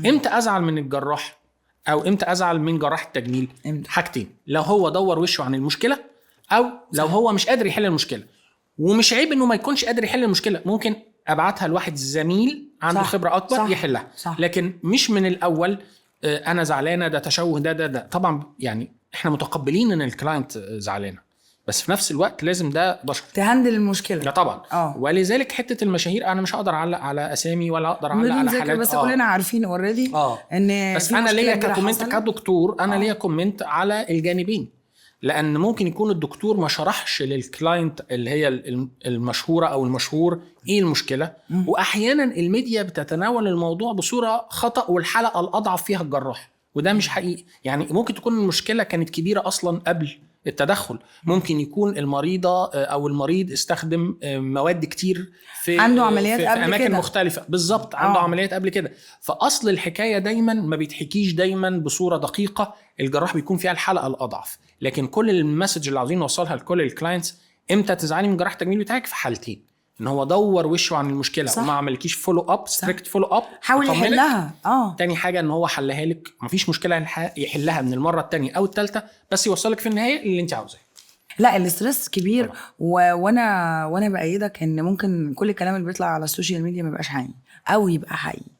امتى ازعل من الجراح او امتى ازعل من جراح التجميل؟ امتى؟ حاجتين: لو هو دور وشه عن المشكله، او لو هو مش قادر يحل المشكله. ومش عيب انه ما يكونش قادر يحل المشكله، ممكن ابعتها لواحد زميل عنده خبره اكبر يحلها. لكن مش من الاول انا زعلانه، ده تشوه، ده ده ده. طبعا يعني احنا متقبلين ان ال client زعلانه، بس في نفس الوقت لازم، ده بشر. ت handle المشكله. لا طبعا. ولذلك حتة المشاهير، انا مش هقدر اعلق على اسامي ولا اقدر اعلق بدون على ذكر، حالات. بس كلنا عارفين already ان بس في انا مشكلة ليا كبيرة ك comment حصلت. كدكتور، انا ليا comment على الجانبين، لان ممكن يكون الدكتور ما شرحش لل client اللي هي المشهورة او المشهور ايه المشكله. واحيانا الميديا بتتناول الموضوع بصورة خطا، والحلقة الاضعف فيها الجراح، وده مش حقيقي. يعني ممكن تكون المشكلة كانت كبيرة اصلا قبل التدخل، ممكن يكون المريضة او المريض استخدم مواد كتير في عنده عمليات في قبل اماكن كده. مختلفه. بالظبط، عنده عمليات قبل كده. فاصل الحكاية دايما ما بيتحكيش دايما بصورة دقيقه، الجراح بيكون فيها الحلقة الاضعف. لكن كل ال message اللي عاوزين نوصلها لكل ال clients: امتى تزعلي من جراح التجميل بتاعك؟ في حالتين: ان هو دور وشه عن المشكلة وما عملكيش follow up، strict follow up. حاول يحلها. تاني حاجة ان هو حلها لك، مفيش مشكلة يحلها من المرة التانية او الثالثه، بس يوصلك في النهاية اللي انت عاوزاه. لا، ال stress كبير. وانا بايدك ان ممكن كل الكلام اللي بيطلع على ال social media ما يبقاش حقيقي او يبقى حقيقي.